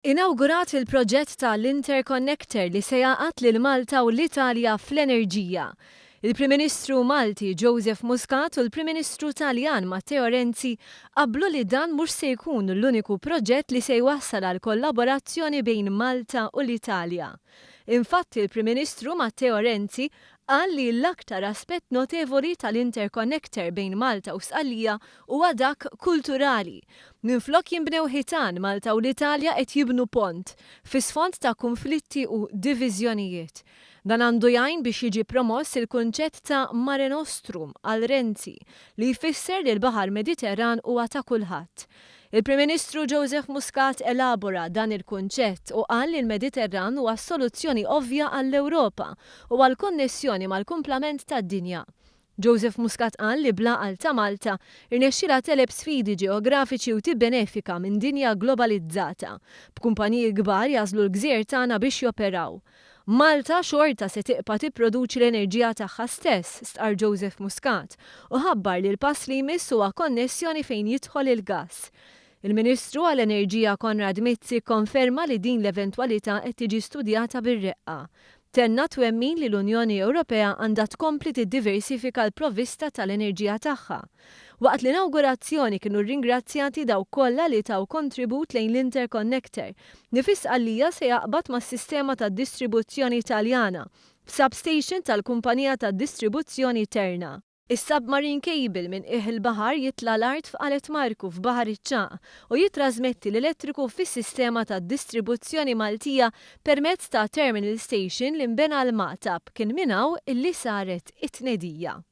Inawgurat il-proġett ta' l-Interconnector li se jgħaqqad lil Malta u l-Italja fl-enerġija. Il-Prim Ministru Malti Joseph Muscat u l-Prim Ministru Taljan Matteo Renzi qablu li dan mhux se jkun l-uniku proġett li se jwassal għal kollaborazzjoni bejn Malta u l-Italja. Infatti l-Prim Ministru Matteo Renzi Qal li l-aktar aspett notevoli tal-interconnector bejn Malta u Sqallija huwa dak kulturali. Minflok jinbnew ħitan, Malta u l-Italja qed jibnu pont, fi sfond ta' kunflitti u diviżjonijiet. Dan għandu jgħin biex jiġi promoss il-kunċett ta' Mare Nostrum, qal Renzi, li jfisser li l-Baħar Mediterran huwa ta' kulħadd. Il-Prim Ministru Joseph Muscat elabora dan il-kunċett u qal li l-Mediterran huwa s-soluzzjoni ovvja għall-Ewropa u għall-konnessjoni mal-kumplament tad-dinja. Joseph Muscat qal li bl-għaqal ta' Malta rnexxielha tegħleb sfidi ġeografiċi u tibbenefika minn dinja globalizzata, b'kumpaniji kbar jagħżlu l-gżejjer tagħna biex joperaw. Malta xorta se tiqpa' tipproduċi l-enerġija tagħha stess, stqarr Joseph Muscat, u ħabbar li l-pass li jmiss huwa konnessjoni fejn jidħol il-gass. Il-Ministru għall-Enerġija Konrad Mizzi kkonferma li din l-eventwalità qed tiġi studjata bir-reqqa. Tenna t-twemmin li l-Unjoni Ewropea għandha tkompli tiddiversifika l-provvista tal-enerġija tagħha. Waqt l-inawgurazzjoni kienu rringrazzjati dawk kollha li taw kontribut lejn l-interconnector, li fi Sqallija se jaqbad mas-sistema tad-distribuzzjoni Taljana, b'substation tal-kumpanija tad-distribuzzjoni Terna. Is-submarine cable minn qiegħ il-baħar jitla' l-art f'Qalet Marku f'Baħar iċ-Ċagħaq u jittrażmetti l-elettriku fis-sistema tad-distribuzzjoni Maltija permezz ta' terminal station li nbena l-Magħtab, kien minn hawn li saret it-tnedija.